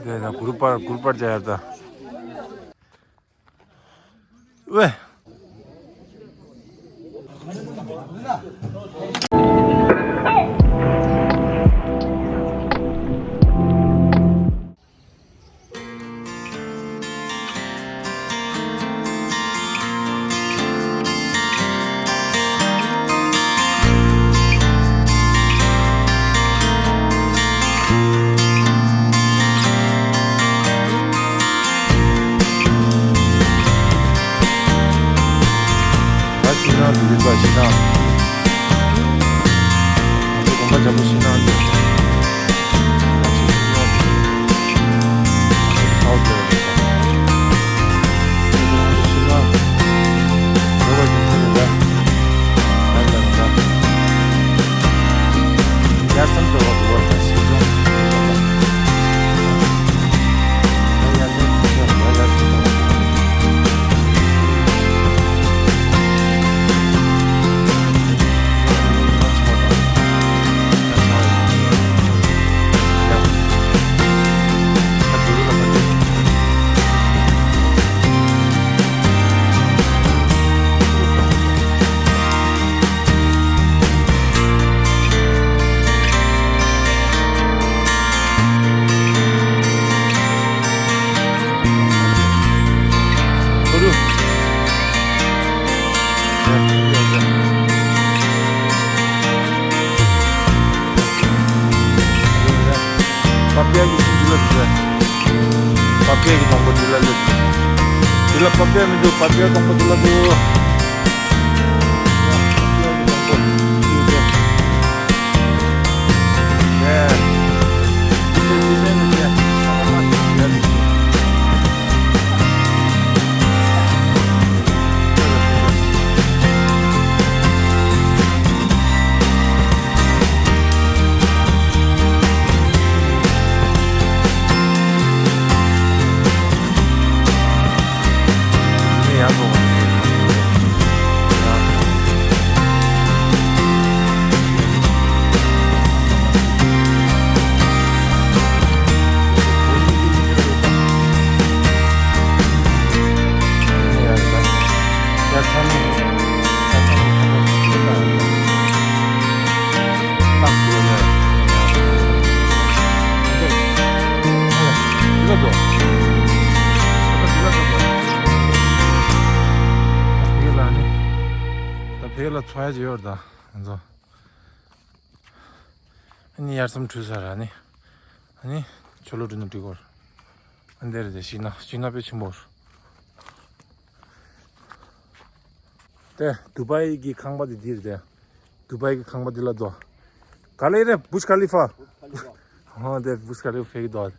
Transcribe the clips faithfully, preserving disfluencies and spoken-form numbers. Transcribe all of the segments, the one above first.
དེ་ན་གུ་རུ་པར་གུ་རུ་པར་བྱ་ཡ་ད། ཝེ། ད་ཤིང་ནགས་འདི་རིག་པ་ཤིང་ནགས། ང་ཚོ་དགོན་པ་འཇམ་པོ་ཤིང་ནགས་འདི། ང་ཚོ་ཤིང་ནགས་འདི། ང་ཚོ་ཚ་བོ་འདི་རེད་པ། ང་ཚོ་ཤིང་ནགས་འདི་བོད་པ་ཞིག་ཚོ་རེད་པ། ང་ལ་རེད་པ། ཡར་སེམས་འགྲོ་བ་འགྲོ་བ་དང་ཤིང་སྡོང་། པ་པི་ཡ་གི་ཤིང་འདི་ལ་འདི་ལ། པ་པི་ཡ་གི་སྡོང་པོ་འདི་ལ་ལ། འདི་ལ་པ་པི་ཡ་མི་འདུག་པ་པི་ཡ་སྡོང་པོ་འདི་ལ་འདུག་ད་ཕེ་ལ་ཚོ་ཡ་ཅིག་ཡོད་རེད་ད་ང་ཚོ། ཨ་ནི་ཡར་མཚམས་བྲུས་ཚར་ར་ནི། ཨ་ནི་ཆོ་ལོ་འགྲོ་ནི་འགྲིག་གོ། ཨ་འདི་རེད་དེ་ཤིང་ནགས་ཤིང་ནགས་དཔེ་ཆེན་པོ་རེད། དེ་དུ་བའི་གི་ཁང་པ་དེ་འདི་རེད་དེ། དུ་བའི་གི་ཁང་པ་འདི་ལ་དོ། ག་ལེ་རེད་བུརྗ་ཁ་ལི་ཧྥ། ཧོ་དེ་བུརྗ་ཁ་ལི་ཧྥ་ཕེ་གི་དོ།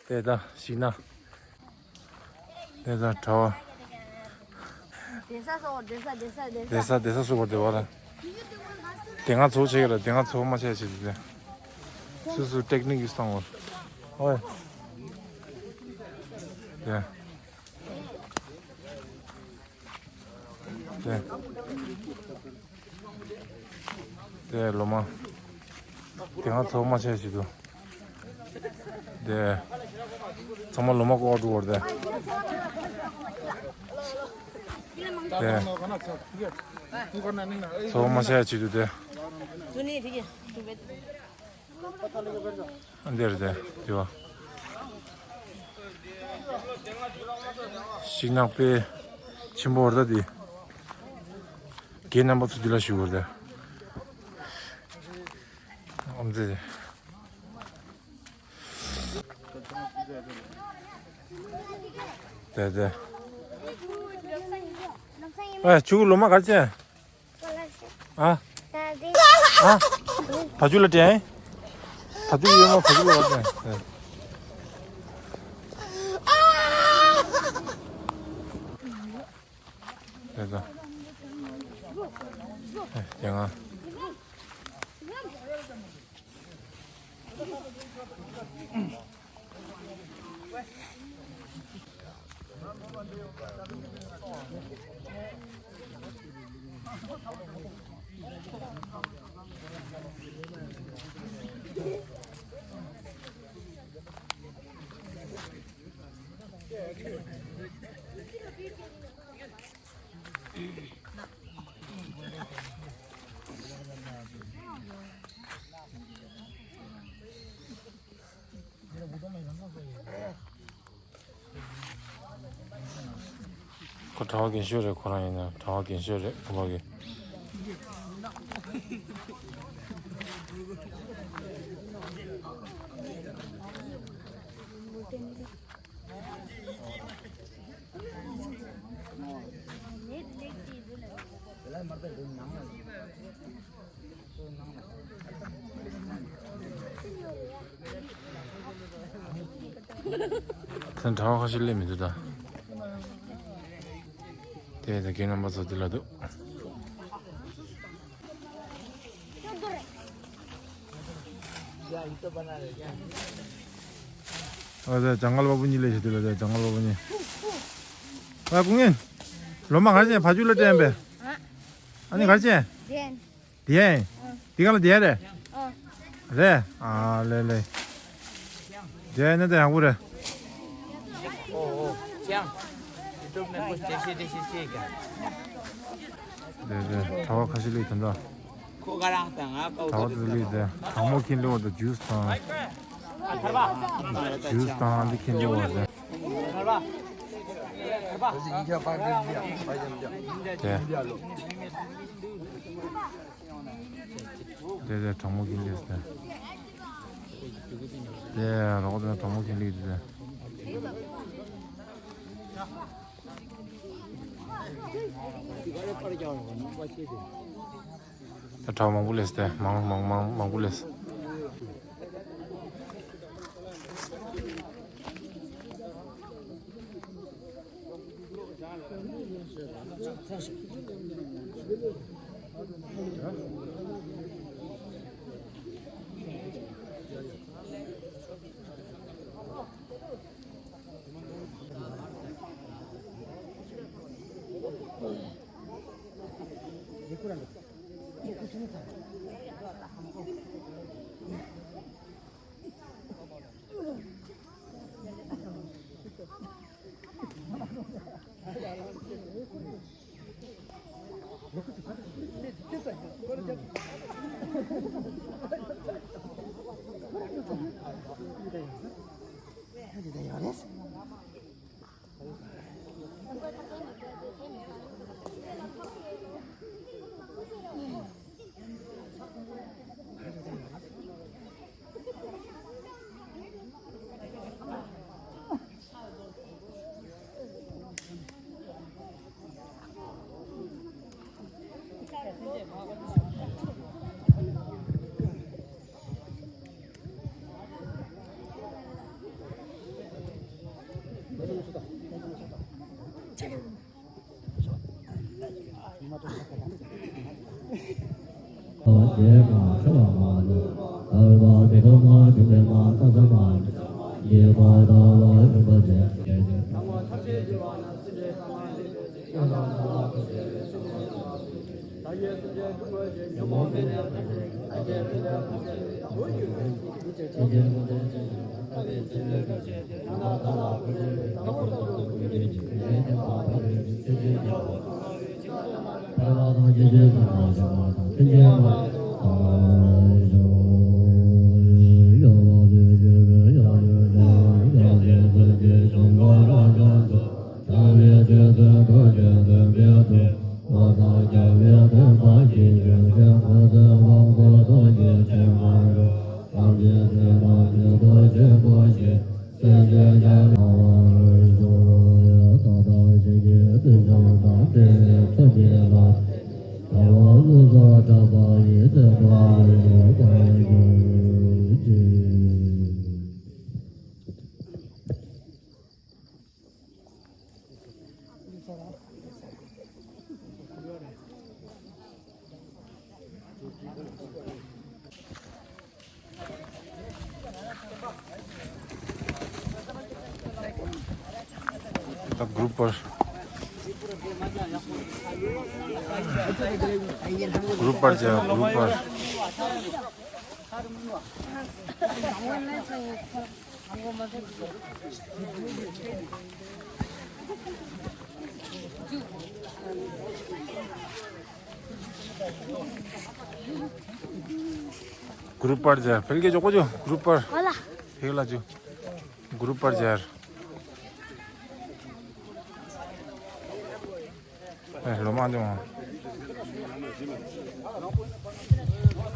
དེ་ད་ཤིང་ནགས། དེ་ད་གྲྭ་བ། དེ་ས་སོ་དེ་ས་དེ་ས་དེ་ས། དེ་ས་དེ་ས་སུ་བར་དེ་བ་ལ། དེ་སྔ་ཚོ་བྱེད་ཀྱི་ལ་དེ་སྔ་ཚོ་མ་བྱས་བྱེད་དེ། སུ་སུ་ཏེག་ནིག་གི་སྟངས་བར། ཨོའི། དེ། དེ། དེ་ལོ་མ། དེ་སྔ་ཚོ་མ་བྱས་བྱེད་དུ། དེ། ཚང་མ་ལོ་མ་ཀོ་འགྲོ་བར་དེ། དེ། ཚོ་མ་བྱས་བྱེད་དུ་དེ། འདིར་དེ་དེ་བ། ཤིང་ནགས་དཔེ་ཆེན་པོ་བར་ད་དེ། རྒན་རྣམ་པ་ཚོ་འདི་ལ་བཞུགས་པར་དེ། ཨོམ་ཙེ་དེ། དེ་དེ། ཨ་ཆུ་ལོ་མ་ག་ཅན། ཨ། ཨ། ཕ་ཆུ་ལ་དྲན། ཕ་ཆུ་ཡོད་མ་ཕ་ཆུ་ལ་བ་དྲན། དེ་ད། དེ་ང་། ཁོ་གྲྭ་པ་རྒན་ཤོས་རེད། ཁོ་རང་ཡིན་ན་གྲྭ་པ་རྒན་ཤོས་རེད། ཁོ་པ་གི། ཚན་གྲྭ་པ་ཁ་ཤས་སླེབས་མི་འདུག་ད། དེ་ད་ཁྱེད་རྣམ་པ་ཚོ་འདི་ལ་འདུག། ཨ་ད་ཇང་གལ་པ་པོ་གཉིས་སླེབས་ཤག། འདི་ལ་ད་ཇང་གལ་པ་པོ་གཉིས། ཨ་སྐུ་ངན། ལོ་མ་ག་རེ་བྱས། ཕ་ཇུ་ལ་སྤྲད་པས། ཨ་ནི་ག་རེ་བྱས། དེ་ཡང་། འདི་ག་ལ་དེ་ཡང་རེད། རེད། ཨ་ལེ་ལེ། དེ་ཡང་ནི་དེ་ཡང་བུ་རེད། དེ་དེ་གྲྭ་པ་ཁ་ཤས་སླེབས་དོན་དག། གྲྭ་པ་དེ་སླེབས་དེ་གྲང་མོ་ཁྱེར་སླེབས་པ་དང་ཇུས་དང་། ཇུས་དང་འདི་ཁྱེར་སླེབས་པ་དང་། དེ། དེ་དེ་གྲང་མོ་གིན་ལེས་དེ། དེ་རོགས་དེ་གྲང་མོ་གིན་ལེས་དེ། དེ་གྲང་མང་པོ་ལེས་དེ། མང་མང་མང་མང་པོ་ལེས། ད་གུ་རུབ་པར། གུ་རུབ་པར་བྱས། གུ་རུབ་པར། གུ་རུབ་པར་བྱས། ཕལ་སྐད་ཆོག་པོ་ཆོག། གུ་རུབ་པར། ཧོ་ལ། ཕལ་སྐད་ལ་ཆོག། གུ་རུབ་པར་བྱས། ཨེ་ལོ་མ་འདི་མ།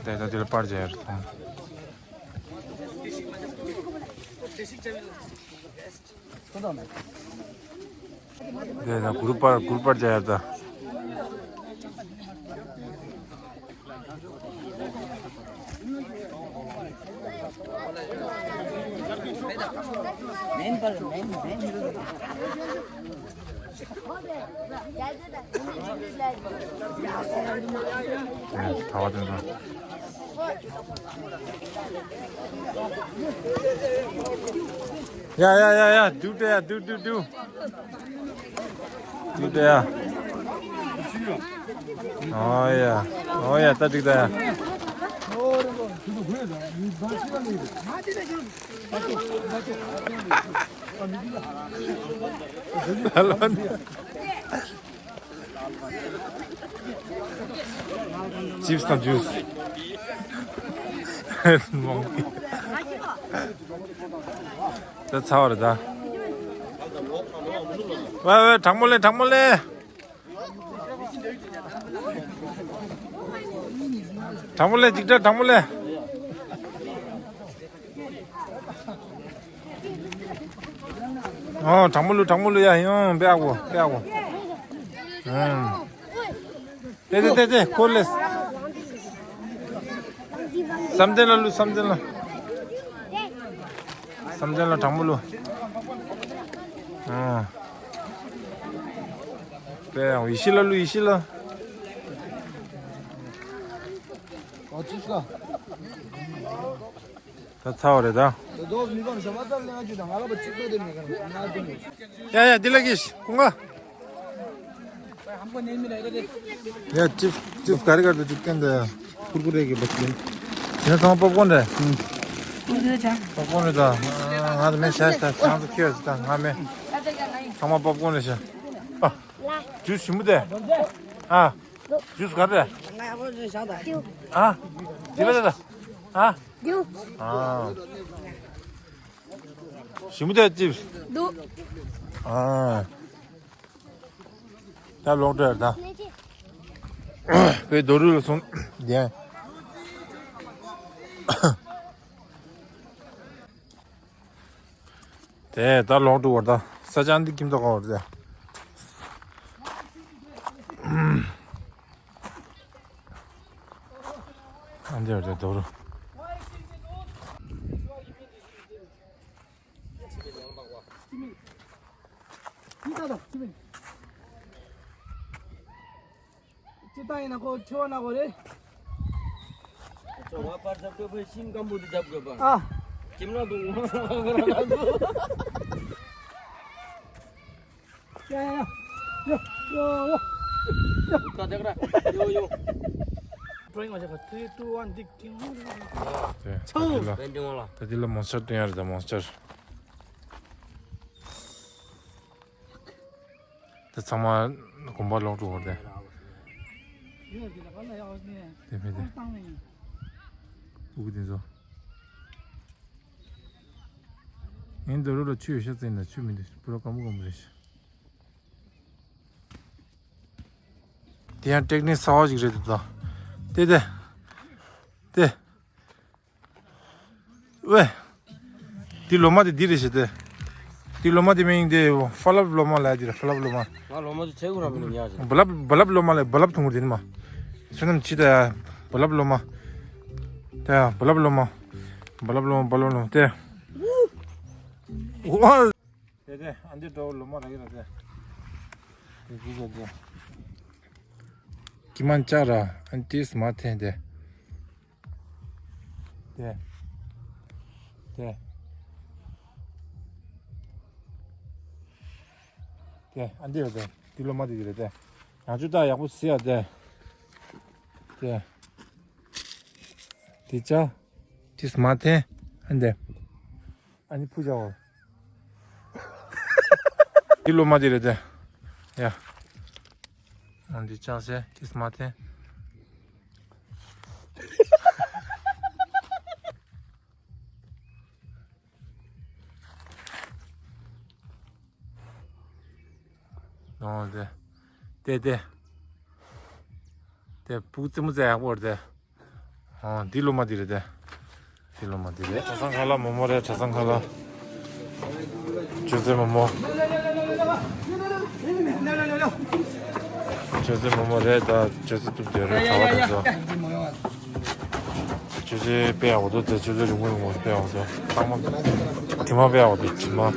དེ་ད་དེ་ལ་པར་བྱས་རེད་དང་། དེ་ད་གུར་པར་གུར་པར་བྱས་ཡར་ད། ཡ་ཡ་ཡ་ཡ། དུག་སྤྲད་ཡ། དུག་དུག་དུག་དུག་སྤྲད་ཡ། ཨོ་ཡ། ཨོ་ཡ། ད་འགྲིག་ད་ཡ། ཅིབ་སི་དང་ཇུས། མོང་གི། ད་ཚར་བ་རེད་ད། ཝེ་ཝེ། དྲང་མོ་ལེན། དྲང་མོ་ལེན། དྲང་མོ་ལེན། ཅིག་སྒྲ་དྲང་མོ་ལེན། ཨོ། དྲང་མོ་ལུ། དྲང་མོ་ལུ་ཡ། ཡང་དཔེ་ཡག་པོ། དཔེ་ཡག་པོ། ཨུམ། ཏེ་ཏེ་ཏེ་ཏེ། ཁོ་ལེས། བསམ་གཏན་ལ་ལུ། བསམ་གཏན་ལ། བསམ་གཏན་ལ་དྲང་མོ་ལུ། ཨོ། དཔེ་ཡག་པོ། ཡེ་ཤེས་ལ་ལུ། ཡེ་ཤེས་ལ། ཨོ་ཅི་ཟེར། ད་ཚར་བ་རེད་ད། ཡ་ཡ། འདི་ལ་གིས་ཀུན་དགའ། ཡ་ཅིབ་ཅིབ་ག་རེ་ག་རེ་འདུག་སྟོན་དང་། ཀུར་ཀུ་རེ་གི་བ་ཅིན། དེ་ཚང་མ་པོབ་ཀོན་རེད། པོབ་ཀོན་རེད་ད། ང་ཚོ་མེད་ཤ་ཤ། ང་ཚོ་ཁྱེར་ད་ང་མེད། ཚང་མ་པོབ་ཀོན་རེད་ཤ། ཨ། ཇུས་ཞིམ་པོ་དེ། ཨ། ཇུས་ག་རེ། ཨ། དེ་ལ་དེ་ལ། ཨ། ཨ། ཞིམ་པོ་དེ་ཅིབ། ཨ། ད་ལོག་འགྲོ་ཡར་ད། བའི་རྡོ་རུ་ལ་སོང་། ཡ། དེ་ད་ལོག་འགྲོ་བར་ད། ས་ཆ་འདི་ཁྱིམ་ཐོག་ག་བར་ད། ཨ་འདི་བར་ད་རྡོ་རུ། ཅི་ལྟ་ཡིན་ན་ཁོ་ཆེ་བ་ན་གོ་རེད། ཅོ་ང་པར་རྒྱབ་དགོས་པའི་ཤིང་སྐམ་པོ་དེ་རྒྱབ་དགོས་པ། ཨ། ཁྱིམ་ན་འདུག་ཡ་ཡ་ཡ། ཡོ་ཡོ་ཡོ། ཡོ་ཡོ། Drawing བྱེད་པ། Three, two, one, dig. དེ་ད་འདི་ལ། Painting བ་ལ། ད་འདི་ལ་མོན་སི་ཊར་སྟོན་ཡ་རེད་ད། མོན་སི་ཊར། དེ་ཚང་མ་དགོན་པ་ལོག་འགྲོ་བར་དེ། དེ་མེད་དེ། ཨུ་ཀི་དེ་ཚོ། ངའི་འདོད་རུ་ལ་ཆུ་ཡོད་ཤ་ཙེ་ན་ཆུ་མི་འདུག་པུ་ར་སྐམ་པོ་སྐམ་པོ་རེད་ཤག་དེ་ཡང་ཊེག་ནིག་གསར་པ་ཞིག་རེད་འདུག་ད། དེ་དེ། དེ། ཝེ། འདི་ལོ་མ་དེ་འདི་རེད་ཤག་དེ། འདི་ལོ་མ་དེ་མིང་དེ་ཧྥ་ལབ་ལོ་མ་ལབ་ཡ་དེ་རེད། ཧྥ་ལབ་ལོ་མ། ང་ལོ་མ་དེ་ཚེ་གུ་ར་མི་ཉག་ཅིག་བ་ལབ་བ་ལབ་ལོ་མ་ལབ། བ་ལབ་ཐུང་ངུ་དེ་ནི་མ། བསོད་ནམས་ཅི་ད་ཡ། བ་ལབ་ལོ་མ། དེ་ཡ་བ་ལབ་ལོ་མ། བ་ལབ་ལོ་མ། བ་ལབ་ལོ་མ་དེ། ཝ། དེ་དེ་ཨ་འདི་འགྲོ་ལོ་མ་ར་གི་ར་དེ། དེ་གི་གི་གི། ཀི་མན་ཅ་ར་ཨན་ཏིས་མ་ཐེན་དེ། དེ། དེ། དེ་ཨ་འདི་ར་དེ། འདི་ལོ་མ་དེ་གི་ར་དེ། ང་ཚོ་ད་ཡག་པོ་སི་ཡ་དེ། དེ། དེ་ཅ། ཏིས་མ་ཐེན་ཨན་དེ། ཨ་ནི་ཕུ་བྱའོ། འདི་ལོ་མ་དེ་རེད་དེ། ཡ། ཨ་འདི་ཅང་སེ་ཏིས་མ་ཐེན། ཨོ་དེ། དེ་དེ། དེ་བུ་རྩེད་མོ་རྩེ་ཡག་པོ་རེད་དེ། ཨོ་འདི་སློབ་མ་འདི་རེད་དེ། འདི་སློབ་མ་འདི་རེད། གྲྭ་ཚང་ཁ་ལག་མོག་མོག་རེད། གྲྭ་ཚང་ཁ་ལག་ཅོ་ཙེ་མོག་མོག་ཅོ་ཙེ་མོག་མོག་རེད། ད་ཅོ་ཙེ་གཏུབ་བསྡད་རེད། གྲྭ་བ་དེ་ཚོ། ཅོ་ཙེ་དཔེ་ཡག་པོ་འདུག་དེ་ཅོ་ཙེ་རིང་མོ་རིང་མོ་དཔེ་ཡག་པོ་འདུག་ཚང་མ་དྲི་མ་དཔེ་ཡག་པོ་འདུག་དྲི་མ།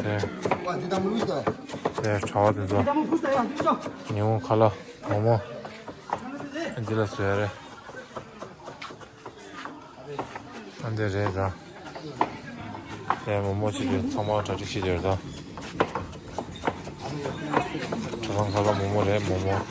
དེ་དེ་གྲྭ་བ་དེ་ཚོ་ཉིན་གུང་ཁ་ལག་མོག་མོག་འདི་ལ་བཟོས་རེད། ཨ་འདི་རེད་ད། དེ་མོག་མོག་ཅིག་རེད། ཚང་མ་གྲ་སྒྲིག་བྱེད་དེ་རེད་ད། གྲྭ་ཚང་ཁ་ལག་མོག་མོག་རེད། མོག་མོག